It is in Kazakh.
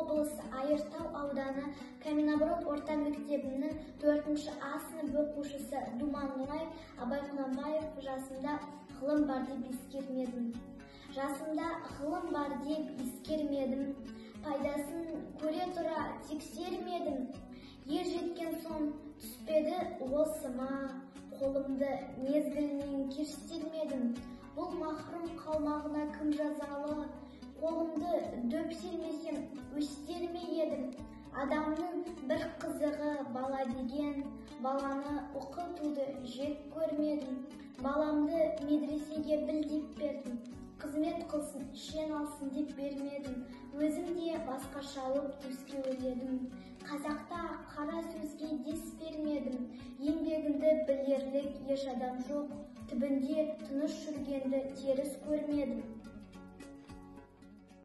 облысы Айыртау ауданы Каменоброд орта мектебінің 4 А сынып оқушысы Думан Нұрай. Абай Құнанбаев. Жасымда ғылым бар деп ескермедім. Жасымда ғылым бар деп ескермедім. Пайдасын көре тұра тексермедім. Ер жеткен соң түспеді осыма. Қолымды мезгілінен кеш сермедім. Бұл махрұм қалмағына кім жазалы? Қолымды дөп сермесем, өстер ме едім? Адамның бір қызығы бала деген, баланы оқытуды жек көрмедім. Баламды медресеге біл деп бердім. Қызмет қылсын, шен алсын деп бермедім. Өзім де басқа шауып төске өрледім. Қазақта қара сөзге дес бермедім. Еңбегімді білерлік еш адам жоқ. Түбінде тыныш жүргенді теріс көрмедім.